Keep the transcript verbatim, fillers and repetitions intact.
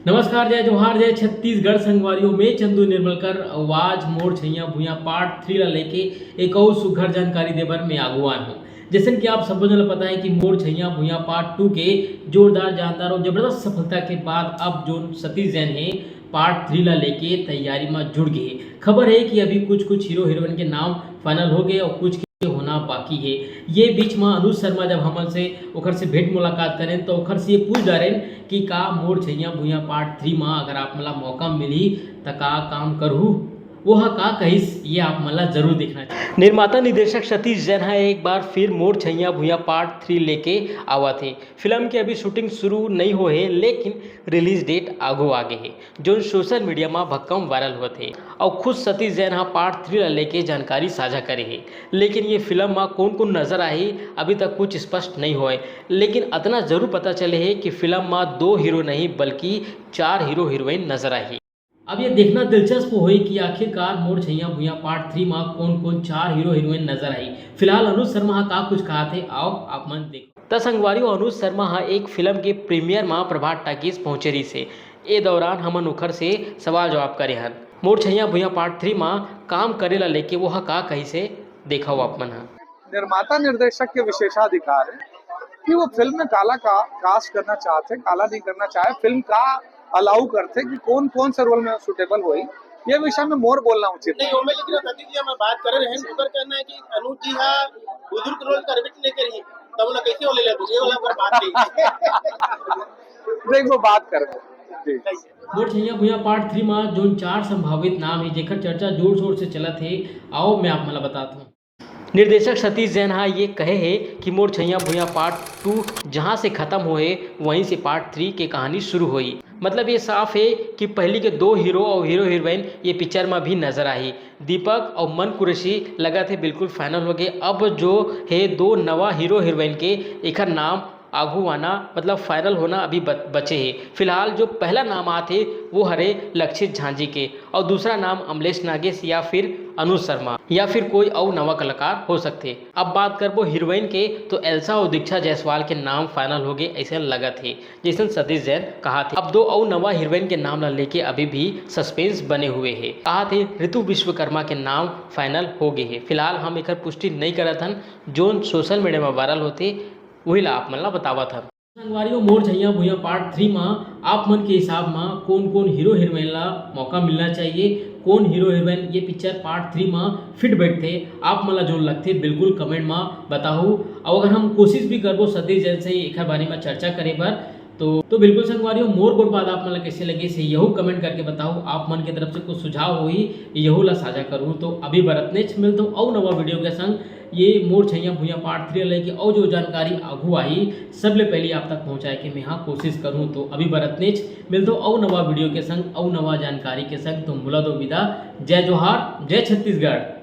नमस्कार, जय जोहार, जय छत्तीसगढ़ संगवारियों। मैं चंदू निर्मलकर, अउ आज मोर छैया भुइयां पार्ट थ्री ला लेके एक अउ सुघर जानकारी देबर में आगू आए हूँ। जैसन कि आप सबो जन ला पता है कि मोर छैया भुइयां पार्ट टू के जोरदार, जानदार और जबरदस्त सफलता के बाद अब जोन सतीश जैन है, पार्ट थ्री ला लेके तैयारी में जुड़ गए हैं। खबर है कि अभी कुछ कुछ हीरो हीरोइन के नाम फाइनल हो गए और कुछ के होना बाकी है। ये बीच में अनुज शर्मा जब हमन से ओखर से भेंट मुलाकात करें तो ओखर से ये पूछ डारेन कि का मोर छैया भुइयां पार्ट थ्री में अगर आप मन ला मौका मिली त का काम करहू? वो ह का कहिस, ये आप मन ला जरूर देखना चाहिए। निर्माता निर्देशक सतीश जैन ह एक बार फिर मोर छैया भुइयां पार्ट थ्री लेके आवत हे। फिल्म के अभी शूटिंग शुरू नहीं हो हे, लेकिन रिलीज डेट आगू आगे हे, जोन सोशल मीडिया में भक्कम वायरल होत हे। और खुद सतीश जैन ह पार्ट थ्री ला लेके जानकारी साझा करे हे, लेकिन ये फिल्म में कौन कौन नजर आही, अभी तक कुछ स्पष्ट नहीं होए। लेकिन अतना जरूर पता चले हे कि फिल्म में दो हीरो नहीं, बल्कि चार हीरो हीरोइन नजर आही। अब ये देखना दिलचस्प होई कि आखिरकार मोर छैया भुइयां पार्ट थ्री में कौन कौन चार हीरो हीरोइन नजर आई। फिलहाल अनुज शर्मा ह का कुछ कहा थे, आओ आप मन देखो। त संगवारी हो, अनुज शर्मा ह एक फिल्म के प्रीमियर में प्रभात टाकीज पहुंचे रहिस हे। ए दौरान हमन ओखर से सवाल जवाब करे हन। मोर छैया भुइयां पार्ट थ्री में काम करे ला लेके वो ह का कहिस हे, देखव आप मन ह। निर्माता निर्देशक के विशेषाधिकार है कि वो फिल्म में काला का कास्ट करना चाहते, काला नहीं करना चाहे, फिल्म का अलाउ करते कि कौन कौन से रोल में सूटेबल होई, ये विषय में मोर बोलना उचित नहीं। ओमे लेकिन सतीश जी, हम बात करे रहे, उनकर कहना है कि अनुज जी हा बुजुर्ग रोल करबे नहीं करी, तब उन्हें कैसे बोले ले, ये वाला पर बात नहीं। देख, वो बात करबे। जी। मोर छैया भुइयां पार्ट थ्री में जोन चार संभावित नाम है, जेकर चर्चा जोर शोर से चलत है, आओ मैं आप मन ला बताता हूँ। निर्देशक सतीश जैन हा ये कहे हे कि मोर छैया भुइयां पार्ट टू जहां से खत्म होए, वहीं से पार्ट थ्री के कहानी शुरू होई। मतलब ये साफ हे कि पहली के दो हीरो और हीरो हीरोइन ये पिक्चर में भी नजर आही। दीपक और मन कुरैशी लगत हे बिल्कुल फाइनल हो गए। अब जो हे दो नवा हीरो हीरोइन के, एकर नाम आगू आना, मतलब फाइनल होना अभी ब-, बचे हे। फिलहाल जो पहला नाम आत हे वो हरे लक्षित झांझी के, और दूसरा नाम अमलेश नागेश या फिर अनुज शर्मा या फिर कोई अउ नवा कलाकार हो सकथे। अब बात करबो हीरोइन के, तो एल्सा और दीक्षा जायसवाल के नाम फाइनल हो गए, ऐसे लगत हे, जैसन सतीश जैन कहा थे। अब दो अउ नवा हीरोइन के नाम ला लेके अभी भी सस्पेंस बने हुए हे। कहा थे ऋतु विश्वकर्मा के नाम फाइनल हो गए हे। फिलहाल हम एकर पुष्टि नहीं करत हन, जोन सोशल मीडिया में वायरल होथे, वही ला आप मन ला बतावत हन। संगवारी हो, मोर छैया भुइयां पार्ट थ्री में आप मन के हिसाब में कौन कौन हीरो हीरोइन ला मौका मिलना चाहिए, कौन हीरो हीरोइन ये पिक्चर पार्ट थ्री में फिट बैठथे, आप मन ला जोन लगथे बिल्कुल कमेंट में बताहू। और अगर हम कोशिश भी करबो सतीश जैन से एकर बारे में चर्चा करे बर, तो, तो बिल्कुल संगवारी हो, मोर गोठ बात आप मन ला कैसे लगे से यहू कमेंट करके बताहू। आप मन के तरफ से कुछ सुझाव होही, यहू ला साझा करूँ। तो अभी बर अतनेच, मिलत हूँ अउ नवा वीडियो के संग। ये मोर छैया भुइयां पार्ट थ्री लेके अउ जो जानकारी आगू आही, सबले पहले आप तक पहुँचाए के मैं हाँ कोशिश करूँ। तो अभी बर अतनेच, मिलत हूँ अउ नवा वीडियो के संग, अउ नवा जानकारी के संग। तो मुला दो विदा, जय जोहार, जय छत्तीसगढ़।